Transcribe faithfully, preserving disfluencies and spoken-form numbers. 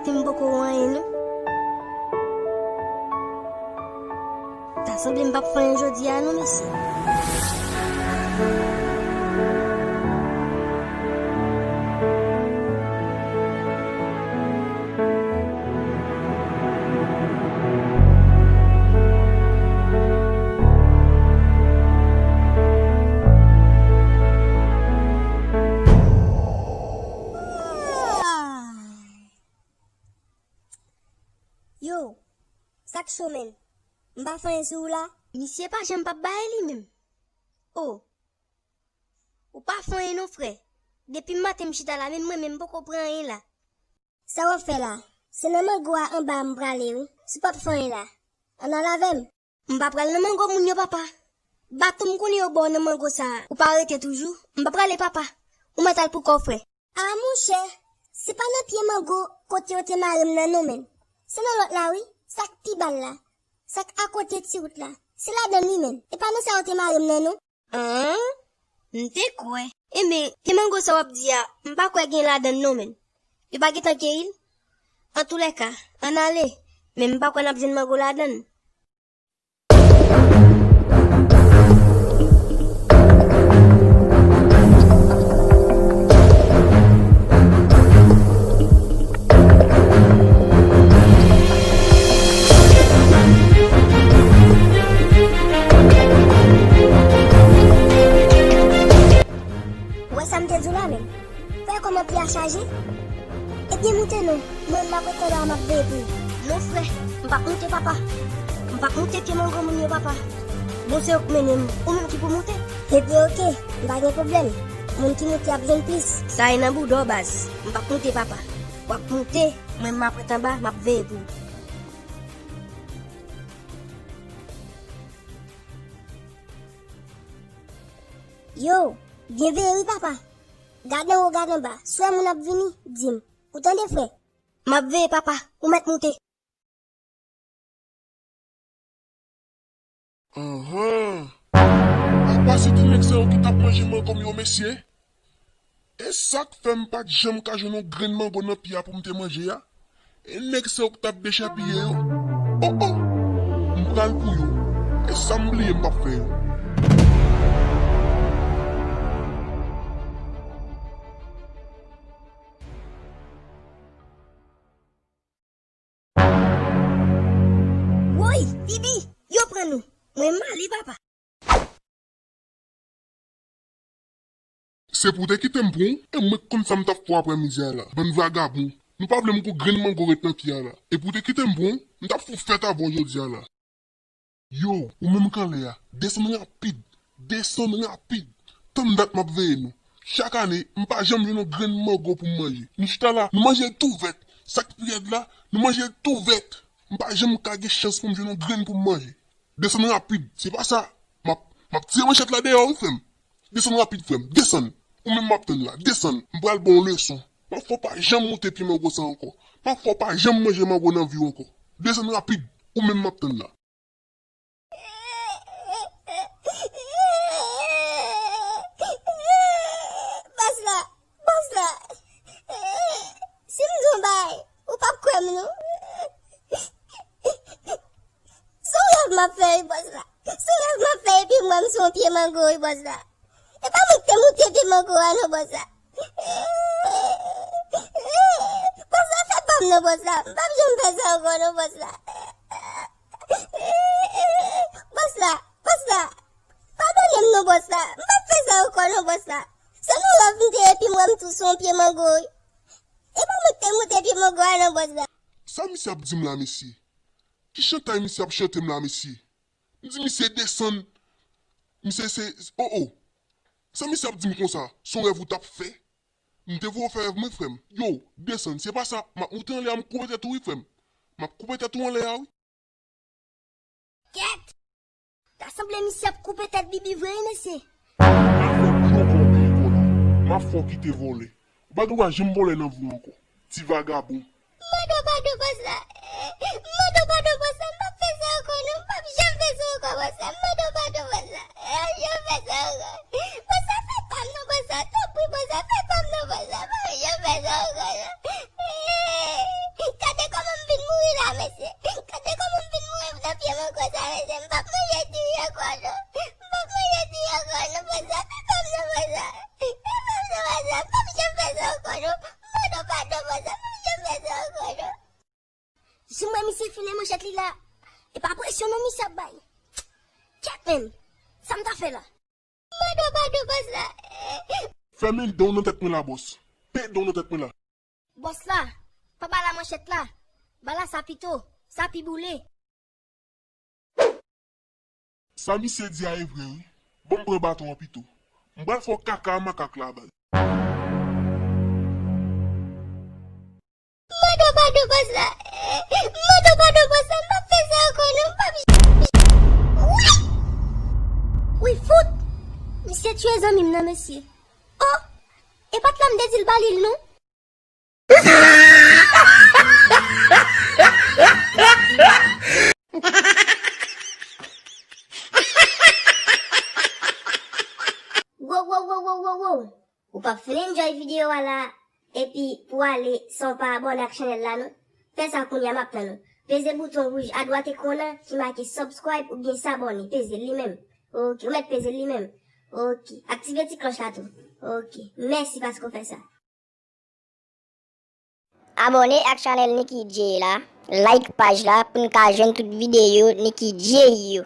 Ti m poko wè anyen non. Ta sanble m p ap fè anyen jodi a non, mesye. Yo, sa k cho menm? M pa fè anyen sou ou la? Misye pa janm p ap bay li menm. O, ou pa fè anyen non, frè. Depi maten m chita la, menm mwen menm m poko pran anyen la. Sa w ap fè la? Se nan mango a anba a m prale wi. Si w p ap fè anyen la, ann al avè m. M pa pral nan mango moun yo, papa. Baton m konnen yo ba w nan mango sa a, ou pa rete toujou? M pa prale, papa. Ou mèt al pou kò w, frè. A monchè, se pa nan pye mango kote yo te mare m nan non, menm. Se nan lòt la wi, sa k pi ba l la. Sa k akote ti wout la. Se ladan l wi, menm. E pa nan sa yo te mare m nan non. An? M te kwè. Enben, pye mango sa w ap di a, m pa kwè gen ladan l non, menm. Yo pa gentan keyi l? Antoulèka, ann ale. Men m pa kwè n ap jwenn mango ladan l. Ou wè sa m te di w la menm? Frè, kòman pye a chaje? Ebyen, moute non. Mwen, m ap ret anba a, m ap veye pou ou. Non, frè, m p ap moute, papa. M p ap moute pye mango moun yo, papa. Bon, se yo k mennen m. Ou menm ki pou moute. Ebyen, oke, m pa gen pwoblèm. Moun ki moute ap jwenn plis. Sa e nan bouda w, baz. M p ap moute, papa. W ap moute, mwen, m ap ret anba, m ap veye pou ou. Yo, byen veye wi, papa. Gad anwo, gad anba. Si w wè moun ap vini, di m. Ou tande, frè? M ap veye, papa. Ou mèt moute. Anhan. Apa se ti nèg sa yo ki t ap manje mango m yo, mesye? E sa k fè m pa t janm ka jwenn yon grenn mango nan pye a pou m te manje a? E nèg sa yo k t ap dechapiye yo? O, o! M pral pou yo. E sa m bliye m p ap fè yo. Woy, Bibi, yo pran nou. Mwen m ale, papa. Se pou w te kite m pran w, e mwen k konn sa m t ap fè w aprèmidi a la. Bann vagabon. Nou pa vle m kou grenn mango ret nan pye a la. E pou w te kite m pran w, m t ap fè w fèt avè w jodi a la. Yo, ou menm k anlè a, desann rapid, desann rapid. Tann dat m ap veye nou. Chak ane, m pa janm jwenn yon grenn mango pou m manje. Nou chita la, nou manje l tou vèt. Sa k pi rèd la, nou manje l tou vèt. M pa janm ka gen chans pou m jwenn yon grenn pou m manje. Desann rapid, se pa sa. M ap, m ap tire manchèt la deyò wi, frè m. Desann rapid, frè m, desann. Ou menm m ap tann la, desann. M pral ba w yon leson. M ap fè w pa janm moute pye mango sa ankò. M ap fè w pa janm manje mango nan vi w ankò. Desann rapid, ou menm m ap tann la. Bòs la, bòs la. Si m di w yon bagay, ou p ap kwè m non. Se yon rèv m ap fè wi, bòs la. Se yon rèv m ap fè epi m wè m se yon pye mango wi, bòs la. E pa mwen ki te moute pye mango a non, bòs la. Bòs la, fè pa m non, bòs la. M p ap janm fè sa ankò non, bòs la. Bòs la, bòs la. Padone m non, bòs la. M p ap fè sa ankò non, bòs la. Se yon rèv m te epi m wè m tou se yon pye mango wi. E pa mwen ki te moute pye mango a non, bòs la. Sa misye ap di m la, mesye? Ki chantay misye ap chante m la, mesye? M di misye desann. Misye se, o, o. Sa misye ap di m konsa? Se yon rèv ou t ap fè? M te voye w fè rèv mwen, frè m. Yo, desann, se pa sa. M ap moute anlè a, m koupe tèt ou wi, frè m. M ap koupe tèt ou anlè a wi. Kèt! Ta sanble misye ap koupe tèt Bibi vre wi, mesye. M a fè w pran kò w peye kò la. M a fè w kite vòlè. Ou pa gen dwa janm vòlè nan vi w ankò. Ti vagabon. M mande w padon, bòs la. M mande w padon, bòs la. M p ap fè sa ankò non. M p ap janm fè sa ankò, bòs la. M mande w padon, bòs la. M p ap janm fè sa ankò. Bòs la, fè pa m non, bòs la. Tanpri, bòs la, fè pa m non, bòs la. M p ap janm fè sa ankò non. Misye file manchèt li la. E pa presyon non misye ap bay. Kèt menm. Sa m ta fè la? Padon, padon, bòs la. Fèmen dan w nan tèt mwen la, bòs. Peye dan w nan tèt mwen la. Bòs la, pa ba la manchèt la. Ba la sa pito. Sa pi boule. Sa misye di a e vre wi. Ban m pran baton an pito. M pral fè w kaka a makak la baz. Mande w padon bòs la. Mande w padon bòs la. M p ap fè sa ankò non. M p ap. Wi! Wi fout! Misye tiye zanmi m nan mesye. Oh! E pa t la m te di l ba li l non. Wow, wow, wow, wow, wow, wow. Ou p ap fin enjoy videyo a la, epi pou ale san w pa abòne ak chanèl la non. Fè sa kounye a m ap tann ou. Peze bouton wouj adwat ekran w lan ki make subscribe oubyen s'abonner. Peze l li menm. Ok, ou mèt peze l li menm. Ok, aktive ti klòch la tou. Ok, mèsi paske w fè sa. Abòne ak chanèl Nicky Jay la, like paj la pou n ka jwenn tout videyo Nicky Jay yo.